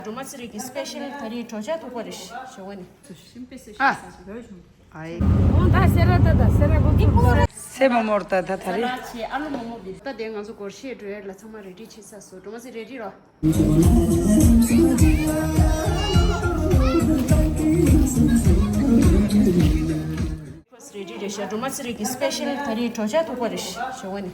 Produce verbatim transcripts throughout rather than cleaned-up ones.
སྒྲོལ་མ་ཚེ་རིང་གི་སི་པེ་ཤལ་ད་རེས་གྲོ་ཆ་ཐུག་པ་རེད་ཞོ་བ་ནི། ཨ། ཨའི། འོང་ད་སེ་ར་ད་ད་སེ་ར་གོ་ཐུག་ད། སེ་མོ་མོར་ད་ད་ད་རེད། ཨ་ལོ་མོ་མོ་བི་ད་དེ་ང་ཚོ་སྒོར་གཞས་འགྲོ་ཡ་ལ་ཚང་མ་རེ་ཌི་བྱེད་ས་སོ། སྒྲོལ་མ་ཚེ་རེ་ཌི་རོ། རེ་ཌི་རེད་ཤག་སྒྲོལ་མ་ཚེ་རིང་གི་སི་པེ་ཤལ་ད་རེས་གྲོ་ཆ་ཐུག་པ་རེད་ཞོ་བ་ནི།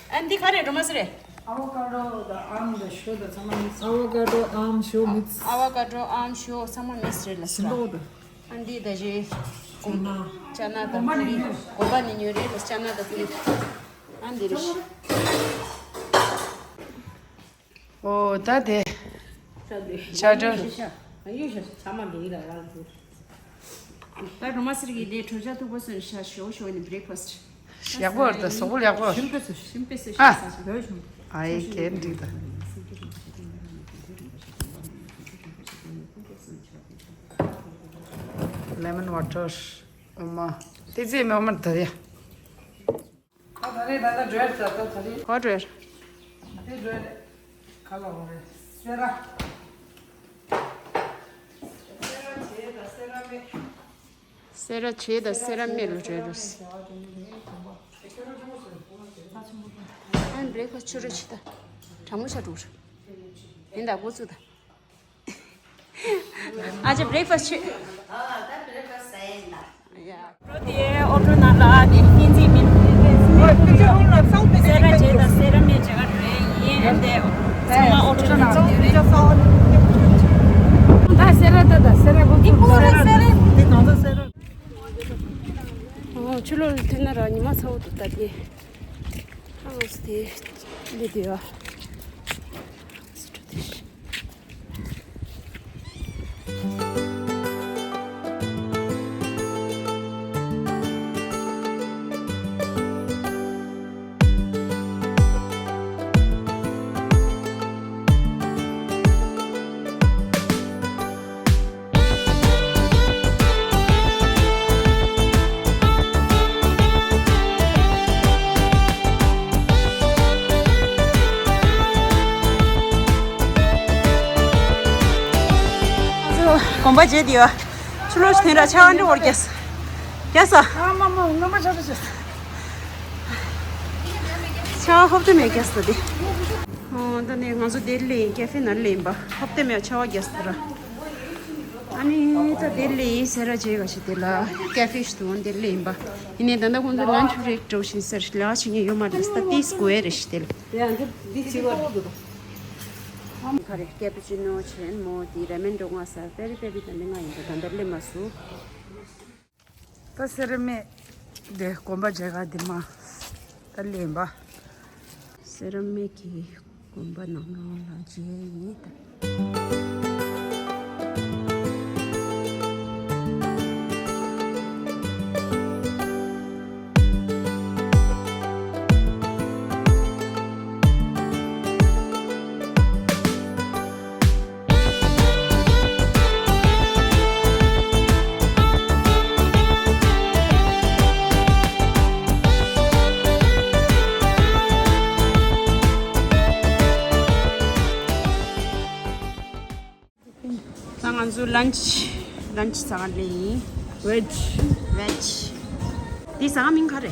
ཨ་འདི་ག་རེ་སྒྲོལ་མ་ཚེ་རིང་། ཨ་ཝ་ཀ་ཌོ་དང་ཨམ་དང་ཞོ་དང་ཚང་མ་མིག་སི། ཨ་ཝ་ཀ་ཌོ་ཨམ་ཞོ་མིག་སི། ཨ་ཝ་ཀ་ཌོ་ཨམ་ཞོ་ཚང་མ་མིག་སི་རེད་ལ་སི་ལ། ཞིམ་པོ་དང་། ཨ་འདི་ད་རེས་ཅ་ན་དང་པུ་རི། གོམ་པ་ནི་ཉོས་རེད་ལ་ཅ་ན་དང་པུ་རི། ཨ་འདི་རེད། ཨོ་ད་དེ། ཤ་སྒྲོལ། ད་སྒྲོལ་མ་ཚེ་རིང་གི་དེ་གྲོ་ཆ་ཐུག་པ་སོན་ཤ་ཞོ་ཞོ་ནི་བྷི་རེག་ཕ་སི་ཊི། ཡག་པོ་རེད་ད་གཟུགས་པོ་ཡག་པོ། ཞིམ་པོ་སོ་ཞིམ་པོ་སོ་ཤ་ཨ། ས་ཞིམ་པོ་ཞིམ། ཨའི་གེ་འགྲིག་ད། ལེ་མོན་ཝ་ཊར། འོ་མ། ཏི་ཙི་མེ་འོ་མ་ད་ཡ། ད་ད་རེས་ད་ད་འགྲོ་ཡ་ད་ད་ད་རེས། ག་འགྲོ་ཡ། ད་དེ་འགྲོ་ཡ་རེད། ག་ལ་འོ་རེད། སེ་ར། སེ་ར་བྱེད་ད་སེ་ར་མེད། སེ་ར་བྱེད་ད་སེ་ར་མེད་ལ་འགྲོ་ཡ་རེད། ཨན་བྷི་རེག་ཕ་སི་ཊི་ཆུ་ར་ཆི་ད། གྲང་མོ་ཆ་འགྲོ་ར། ཡིན་ད་འགོ་ཚུགས་ད། ཨ་ཅེ་བྷི་རེག་ཕ་སི་ཊི་ཆུ། ཨ་ད་བྷི་རེག་ཕ་སི་ཊི་ཟ་ཡིན་ད། ཡ། འགྲོ་དེ་ཨོ་ཊོ་ནང་ལ་དེ་ཧིན་ཛི་མིན། ཨོ་ཕི་ཅི་ཧོང་ལ་སང་ཕི་སེ་ར་བྱེད་ད་སེ་ར་མེད་བྱེད་ག་འགྲོ་ཡིན་དེ། ཚང་མ་ཨོ་ཊོ་ནང་ལ་འགྲོ་རེད། ད་སེ་ར་ད་ད་སེ་ར་གོ་ཐུག་སེ་ར་སེ་ར་དེ་གང་ཚ་སེ་ར། ཨོ་ཆུ་ལོག་ཐོན་ན་ར་ཉི་མ་ཚ་བོ་འདུག་ད་དེ། ཧང་སི་དེ་ལི་དེ་བ། གོམ་པ་བརྗེས་དེ་ཡོད། ཆུ་ལོག་ཞིག་ཐོན་ར་ཆ་བ་འདྲ་བོར་རྒྱས། རྒྱས་སོ། ཨ་མ་མ་ངོ་མ་ཆ་ཆ་ཆ། ཆ་བ་ཧོབ་ཏེ་མེད་རྒྱས་སོ་དེ། ཨོ་ད་ནས་ང་ཚོ་ལྡི་ལི་ཡིན་ཀེ་ཧྥེ་ནང་ལ་ཡིན་པ་ཧོབ་ཏེ་མེད་ཆ་བ་རྒྱས་སོ་ར། ཨ་ནི་ད་ལྡི་ལི་ཡིན་སེ་ར་བྱེད་ག་ཞིག་དེ་ལ་ཀེ་ཧྥེ་ཞིག་འདུག་ལྡི་ལི་ཡིན་པ། ཡིན་ནའི་ད་ལྟ་ཁོང་ཚོ་ལན་ཆུ་རེག་འགྲོ་བཞིན་སེར་ལ་ཕྱིན་ཡོད་མ་རེད་ད་ཏིས་གོ་ཡ་རེད་ཞིག་དེ་ལ། ཡ་འདི་འདི་ཅི་བ་རེད། ཁ་རེ་ཀེ་པུ་ཅི་ནོ་ཆེན་མོ་དེ་ར་མེན་འགྲོ་ང་ས་པེ་རི་པེ་རི་ད་འདི་ང་ཡིན་པ་ད་འདི་སླེབས་མ་སུ། ད་སེ་ར་མེད་དེ་གོམ་པ་རྒྱག་ག་འདི་མ་ད་སླེབས་པ། སེ་ར་མེད་ཀྱི་གོམ་པ་ནང་ལོགས་ལ་མཇལ་ཡིན་ད། ད་ང་ཚོ་ལན་ཆི་ལན་ཆི་ཟ་ག་སླེབས་ཡིན། ཝེཇ། ཝེཇ། འདི་ཟ་ག་མིང་ག་རེ།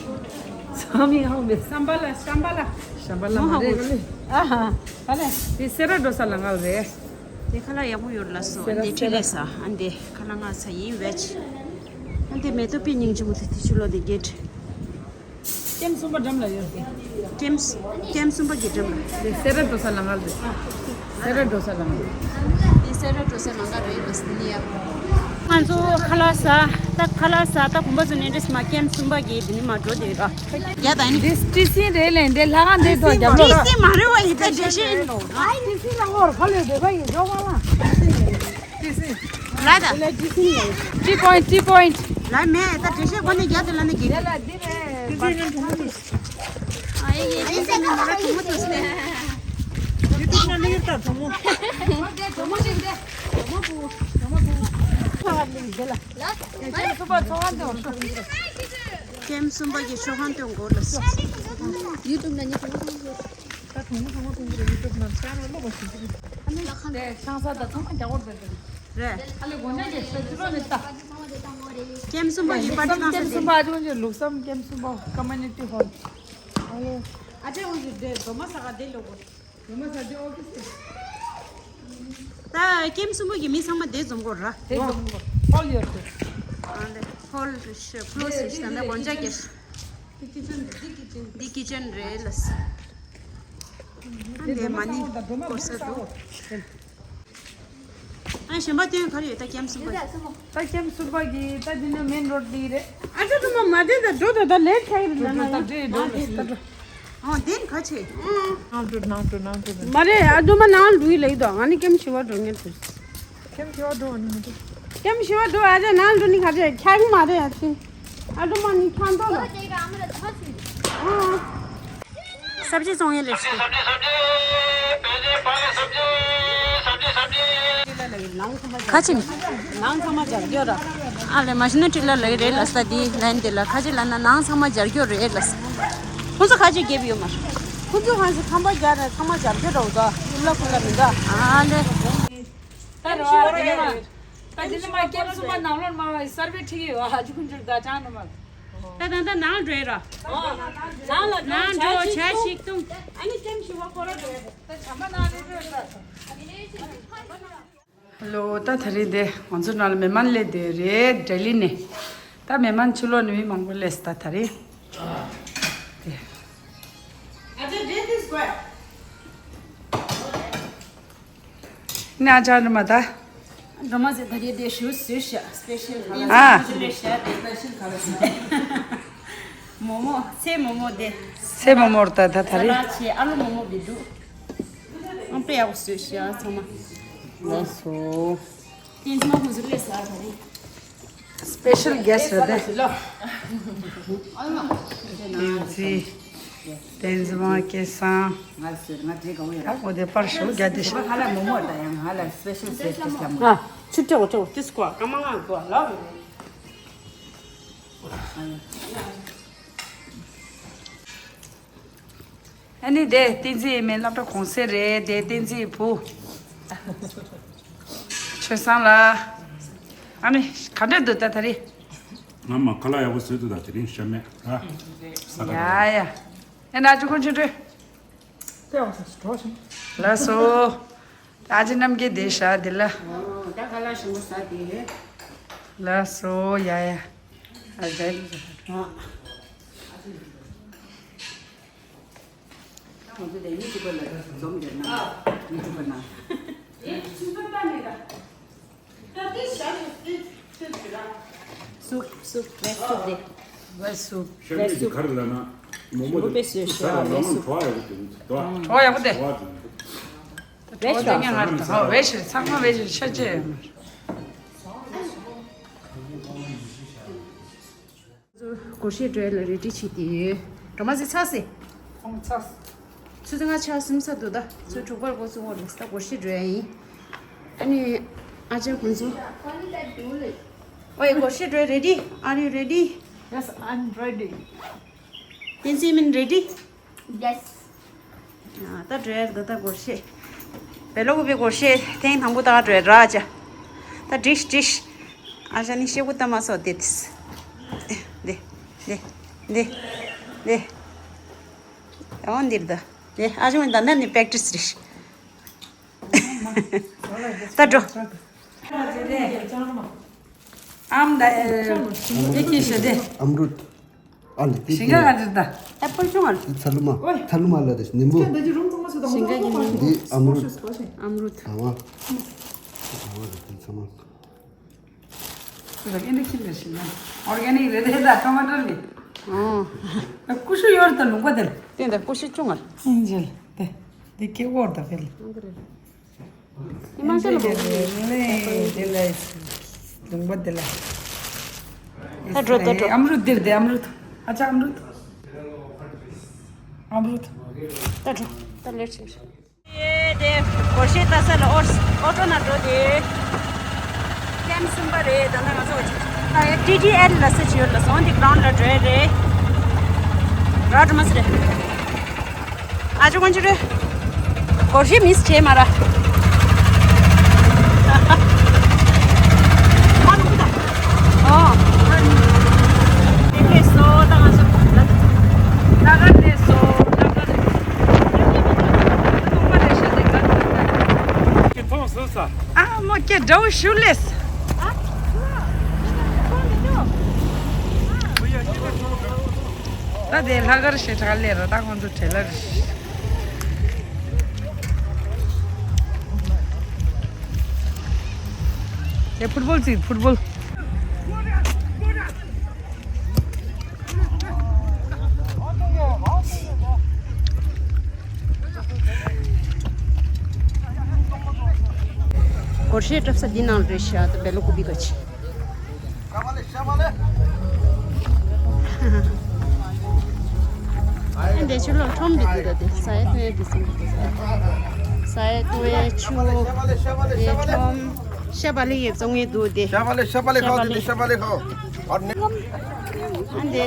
ཟ་ག་མིང་ཧ་གོ་མེད། སམ་བྷ་ལ་སམ་བྷ་ལ། སམ་བྷ་ལ་མོ་ཧ་མ་གོ་རེད་ག་ལེ། ཨ་ཧ་ག་ལེ། འདི་སེ་ར་ཌོ་ས་ལ་ང་རེད། འདི་ཁ་ལག་ཡག་པོ་ཡོད་ལ་སོ། སེ་ར་འདི་ཁྲི་ལས་ས། ཨ་འདི་ཁ་ལག་ང་ཚ་ཡིན་ཝེཇ། ཨ་འདི་མེ་ཏོག་པི་སྙིང་རྗེ་མོ་དེ་དེ་ཆུ་ལོ་འདི་གེ་ཊི། ཀེམ་གསུམ་པ་འགྲམ་ལ་ཡོད། ཀེམ་ཀེམ་གསུམ་པ་གི་འགྲམ་ལ། དེ་སེ་ར་ཌོ་ས་ལ་ང་རེད། སེ་ར་ཌོ་ས་ལ་ང་རེད། དེ་སེ་ར་ཌོ་ས་ལ་ང་རེད་ལ་སི་ནི་ཡ། ང་ཚོ་ཁ་ལག་ཟ། ད་ཁ་ལག་ཟ། ད་གོམ་པ་ཚོ་ནས་འདྲེས་མ་ཀེམ་གསུམ་པ་གི་དེ་ནི་མ་འགྲོ་དེ་ར། ཡ་ད་ནི། དེ་ཏི་སི་རེད་ལེ་འདི་ལྷ་ཁང་འདི་ཐོག་རྒྱབ་ལོག་ཏི་སི་མ་རེད་བ་ཡི་ད་འགྲེལ་བཤད་ཡིན་ནོ། ཨ་ཏི་སི་ལ་འོར་ཁ་ལོས་འདོད་པ་ཡིན་འཇོག་མ་ལ། ཏི་སི། ལ་ད། ཏི་པོའིན་ཊི་པོའིན་ཊི། ལ་མེད་ད་འགྲེལ་བཤད་གོ་ནས་རྒྱ་དེ་ལ་ནི་གི། ཡ་ལ་འདི་རེད། ཏི་སི་ནི་གྲོང་ཚོ། ཨ་ཡེ་ཡེ་ཡེ་ཡེ་ནི་ང་གྲོང་མོ་ཏུ་སི་ནས། ཡུ་ཊུབ་ནང་ལ་ཡོད་ད་གྲོང་མོ། གྲོང་མོ་ཞིག་འདི། གྲོང་མོ་བུ། གྲོང་མོ་བུ། ཁ་བ་ལི་འདི་ལ། ལ། ཏི་སི་གསུམ་པ་ཚོགས་ཁང་དུ་འགྲོ། ཀེམ་གསུམ་པ་གི་ཚོགས་ཁང་དུ་འགོ་ལ་སོ། ཡུ་ཊུབ་ནང་ནི་གྲོང་མོ་ཚོགས་ཁང་དུ། ད་གྲོང་མོ་གྲོང་མོ་གྲོང་མོ་ཡུ་ཊུབ་ནང་ཆ་ནང་ལོག་པ་ཞིག་འདུག་དེ་ཤང་ས་དང་ཚང་མ་རྒྱ་གོར་དེ་རེད། ཨ་ལེ་གོ་ཉག་གི་ཤ་ཅི་རོ་ནི་ལྟ། ཀེམ་གསུམ་པ་ཡི་པར་ཊི་ལུགས་བསམ་ཁང་ཀེམ་ས་གསུམ་དེ་པ་ཨ་ཅོ་ཅོ་ལུགས་བསམ་ཀེམ་གསུམ་པ་ཀོ་མུ་ནི་ཊི་ཧོལ། ཨ་ལེ། ཨ་ཅེ་འོ་ཞིག་དེ་རྡོ་མ་ས་ག་དེ་ལོ་གོ། རྡོ་མ་ས་ཅི་ཨོ་ཀེ་སི། ད་ཀེམ་གསུམ་པོ་གི་མི་ཚང་མ་དེ་འཛོམས་གོ་ར། དེ་འཛོམས་གོ། ཧོལ་ཡོད་དེ། ཨ་ལེ་ཧོལ་ཤ་ཕུ་ལོ་སི་ཤ་ད་ན་གོ་ཉག་གི་ཤ། འདི་ཀི་ཅན་རེད་ལ། འདི་མ་ནི་སྐོར་ས་འདུག་ཨ་གཞན་པ་སྟོན་ག་རེ་ཡོད་ད་ཀེམ་གསུམ་པ། ད་ཀེམ་གསུམ་པ་གི་ད་འདི་ནི་མེན་རོ་ཌི་འདི་རེད། ཨ་ཅོ་ཅོ་མ་མ་དེ་ད་འགྲོ་ད་ད་ལེ་ཊི་ཁ་ཡི་རེད་ད་ན་ཡང་ད་འདྲེ་འགྲོ་ལ་ད་འགྲོ། ཨ་དེ་ག་ཆེ། ནང་འགྲོ་ནང་འགྲོ་ནང་འགྲོ་ནང་། མ་རེད་ཨ་ཅོ་མ་ནང་འགྲོ་ཡི་ལེ་ད་ང་ནི་ཀེམ་ཤི་བ་འགྲོ་ངེས་ཐུབ། ཁྱེམ་ཁྱེ་བ་འགྲོ་བ་ནི་མི་འགྲོ། ཁྱེམ་ཁྱེ་བ་འགྲོ་ཨ་ཅག་ནང་འགྲོ་ནི་ག་རེ་ཁྱག་མ་རེད་ཨ་ཅི། ཨ་འགྲོ་མ་ནི་ཁྱང་འགྲོ་ལ། ཨ། སབ་ཇི་བཙོང་ཡས་ལེ་ཤི། ཁ་ཅིག་ནང་ཚང་མ་སྦྱར་རྒྱུ་ར། ཨ་ལེ་མ་གཞི་ནི་ཊི་ལ་ལ་རེད་ལ་ས་དེ་ལན་དེ་ལ་ཁ་ཅིག་ལ་ན་ནང་ཚང་མ་སྦྱར་རྒྱུ་རེད་ལ་ས། ཁོང་ཚོ་ཁ་ཅིག་རྒྱབ་ཡོད་མ་རེད། ཁོང་ཚོ་ཧང་སི་ཁང་པ་སྦྱར་ནས་ཚང་མ་སྦྱར་རྒྱུ་ར་འུ་ད་ཡུམ་ལ་ཁུ་ལ་མི་འདྲ། ཨ་ལེ། ད་རེ་བ་རེ་བ། ད་དེ་ནི་མ་ཀེམ་གསུམ་པ་ནང་ལོགས་མ་བ་སར་བེ་ཁྲིད་ཀྱི་ཡོད་ཨ་ཅི་ཀུན་ཅུར་ད་ཅང་ནི་མ། ད་ད་ད་ནང་འགྲོ་ཡི་ར། ནང་ལ་ནང་འགྲོ་བྱ་ཞིག་བཏུང་། ཨ་ནི་ཀེམ་ཞི་བ་ཁོ་ར་འགྲོ་ཡི་རེད། ད་བྱ་མ་ནང་རེ་རེ་ད། ཧེ་ལོ། ད་ད་རེས་དེ་ང་ཚོ་ནང་ལ་མེ་མན་སླེབས་དེ་རེད་ལྡི་ལི་ནས། ད་མེ་མན་ཕྱི་ལོགས་ནས་མི་མང་པོ་སླེབས་ད་ད་རེས་དེ། ཨ་ཅག་འདྲེ་དེ་སྐོར། ནི་ཨ་ཅག་འདྲེ་མ་ད། འགྲོ་མ་ཟེར་ད་རེས་དེ་ཞུ་སུ་ཤ་སི་པེ་ཤལ་ཨ། སི་པེ་ཤལ་དེ་སི་པེ་ཤལ་ག་ལ་སི། མོ་མོ་ཚེ་མོ་མོ་དེ། ཚེ་མོ་མོར་ད་ད་ད་རེས། ཚེ་ཨ་ལོ་མོ་མོ་བི་འདུག་ཨང་པེ་ཡག་སུ་ཤ་ཚང་མ། ལགས་སོ། ཏིན་ཙི་མ་ཁུ་ཟུར་ལས་ས་ད་རེས། སི་པེ་ཤལ་གེ་སི་ཊི་རེད་དེ། ཏིན་ཙི། ཏིན་ཙི་མ་སྐལ་བཟང་། ང་ཟེར་ང་བྲེལ་དགའ་བོ་ཡོད་ར། ཨ་ཁོ་དེ་པར་ཞོ་རྒྱ་དེ་ཤ། ང་ཧ་ལ་མོ་མོ་ད་ཡང་ང་ཧ་ལ་སི་པེ་ཤལ་ཟེར་དེ་ཤ་མོ། ཨ་ཆུ་ཏྲེ་འོ་ཏྲེ་འོ་ཏི་སི་ཀོ་ཨ་ཀ་མ་ང་གོ་ལ། ཨ་ནི་དེ་བསྟན་འཛིན་ཡིན་མིན་སློབ་གྲྭ་གུང་སེང་རེད་དེ་བསྟན་འཛིན་ཡི་བུ། ཆོས་བཟང་ལགས། ཨ་ནི་ག་འདྲ་འདུག་ད་ད་རེས། ང་མ་ཁ་ལག་ཡག་པོ་བཟོས་འདུག་ད་དེ་རིང་ཤ་མེད་ཨ། ས་ག་ཡ་ཡ། ཨེ་ན་ཅུ་ཁོང་ཆུ་འདྲེ། ལགས་སོ། ད་ཅི་རྣམ་རྒྱལ་དེ་ཤ་དེ་ལ། ད་ཁ་ལག་ཞིམ་པོ་ཟ་དེ། ལགས་སོ་ཡ་ཡ། ཨ་ཟ། ང་ཚོ་དེ་ཉིད་གཅིག་པ་ལ་འཛོམས་ཡོད་ན། ཉིད་གཅིག་པ་ན། སུབ་སུབ་ཝེ་སུབ་དེ། ཝེ་སུབ། ཤ་མེད་ཀྱི་ག་རེ་ལབ་ན། མོག་མོག་དེ་ཞིམ་པོ་ཞིམ་པོ་ཟ་ལ་ལོང་ན་བྲོ་བ་ཡག་པོ་འདུག་བྲོ་བ་ཡག་པོ་དེ། བྲོ་བ་འདུག་ཝེ་སུབ་དེ་ངས་ང་ཧོ་ཝེ་སུབ་ཚང་མ་ཝེ་སུབ་ཤ་ཅེ་ཡོད་མ་རེད། སྒོར་གཞས་འགྲོ་ཡ་ལ་རེ་ཌི་བྱེད་དེ་ཡོད། སྒྲོལ་མ་ཟེར་ཚར་སེ། ཚར་སོང་། ཚར་སོང་། ཆུ་ཚོད་ལྔ་ཆག་ཟིན་ས་འདུག་ད་ཚོད་དྲུག་པར་འགོ་ཚུགས་འོ་རེད་ད་སྒོར་གཞས་འགྲོ་ཡ་ཡིན། ཨ་ནི་ཨ་ཅག་ཁོང་ཚོ། ཨོའི་སྒོར་གཞས་འགྲོ་ཡ་ready? Are you ready? Yes, I'm ready. བསྟན་འཛིན་མིན་ready? Yes. ད་འགྲོ་ཡ་ད་ད་སྒོར་གཞས། བེ་ལོ་ཀུ་པའི་སྒོར་གཞས་ཐེངས་དང་པོ་ད་འགྲོ་ཡ་ར་ཨ་ཅག་ད་བྲིས་བྲིས། ཨ་ཅག་ནི་ཤེས་གུ་ད་མ་སོ་དེ་དེ། དེ་དེ་དེ་དེ། འོ་འདིར་ད། དེ་ཨ་ཅག་ད་ནི་practice་རེད། ད་འགྲོ། ཨམ་ད་ཨེ་དེ་ཁྱི་ཤ་དེ། ཨམ་རུད། ཨ་ལི་དེ་ཞིང་ཁ་ག་ཚོད་ད། apple་ཅུང་ཨ། དེ་ཚ་ལུ་མ། ཚ་ལུ་མ་ལ་དེ་ནིམ་བུ། ཞིང་ཁ་གི་ནིམ་བུ། དེ་ཨམ་རུད། ཨམ་རུད། ཨ་བ། ཨ་བ་དེ་ཚ་མ། ཨིན་ཌི་ཁི་རེད་ཤི་ན། organic་རེད་དེ་ད་ཊོ་མ་ཊོ་ནི། ཨོ། ཀུ་ཤུ་ཡོད་ད་ལུང་པ་དེ། དེ་ད་ཀུ་ཤུ་ཅུང་ཨ། ཨིན་ཇལ་དེ། དེ་ཀེ་ཝར་ད་ཕེལ། ཨིན་ཇལ་དེ་ལེ་དེ་ལེ། ལུང་པ་དེ་ལ། ད་འགྲོ་ད་འགྲོ། ཨམ་རུད་དེར་དེ་ཨམ་རུད། ཨ་ཅག་ཨམ་རུད། ཨམ་རུད། ད་འགྲོ་ད་ལེ་ཆེ། དེ་སྒོར་གཞས་ལྟ་ས་ལ་ཨོ་ཨོ་ཊོ་ནང་འགྲོ་དེ། ཀེམ་གསུམ་པ་རེད་ད་ནང་ང་ཚོ་ཨ་ཊི་ཌི་ཨེལ་ལ་ས་ཅི་ཡོད་ལ་སོང་དེ་གྲོང་ལ་འགྲོ་ཡ་རེད། ར་འགྲོ་མ་སི་རེད། ཨ་ཅོ་ཀོན་ཅི་རེད། སྒོར་གཞས་མིས་བྱས་མ་ར། ཨ་མོ་ཀྱེ་འདྲ་བོ་ཞུ་ལེས། ད་དེ་ལྷག་དཀར་ཞེ་དྲག་ལས་ར་ད་ཁོང་ཚོ་བྲེལ་ལ་རེད། དེ་ཕུཊ་བོལ་ཅིག་ཕུཊ་བོལ། སྒོར་གཞས་འཁྲབ་ས་འདི་ནང་རེད་ཤག་ད་སྦེལ་ཀོབ་གི་ག་ཅི། ཨ་འདི་ཆུ་ལོག་ཁྲོམ་འདི་འདུག་ད་དེ་ས་ཡ་ཐོན་ཡ་དེ་སེམས་འདུག་ས་ཡ་ཐོན་ཡ་ཆུ་དེ་ཁྲོམ། ཤ་བ་ལི་ཡི་བཙོང་ཡས་འདུག་དེ། ཤ་བ་ལི་ཤ་བ་ལི་ཁོ་དེ་དེ་ཤ་བ་ལི་ཁོ། ཨ་འདི་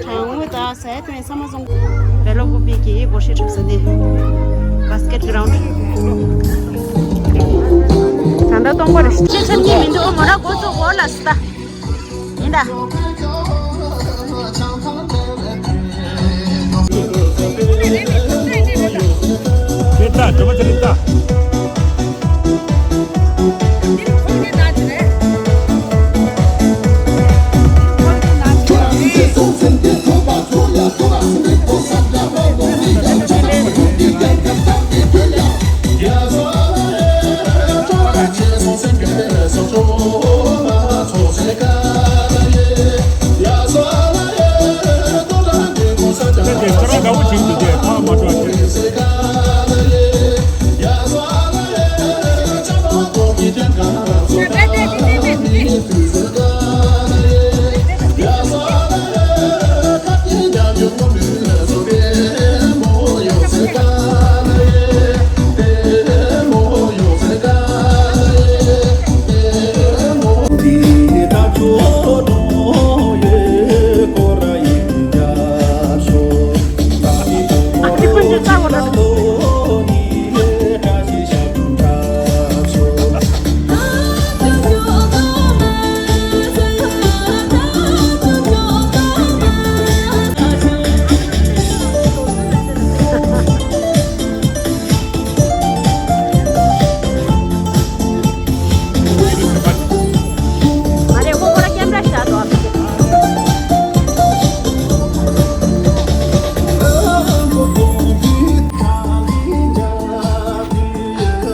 གྲང་མོ་དང་ཟས་དང་ས་མ་བཙོང་། སྦེལ་ཀོབ་གི་སྒོར་གཞས་འཁྲབ་ས་དེ། བ་སི་ཀེཊ་གི་རའུན་ཌི། ད་ལྟ་སྟོང་པ་རེད། ཅི་ཆམ་གྱི་མི་འདུག་མོ་ར་འགོ་ཚུགས་འོ་ལ་སི་ད། ཡིན་ད།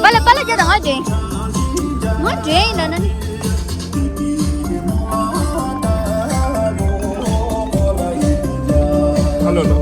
པ་ལ་པ་ལ་རྒྱ་དང་ང་འདྲེན། ང་འདྲེན་ཡིན་ན་ནི། ཧ་ལོ་ལོ།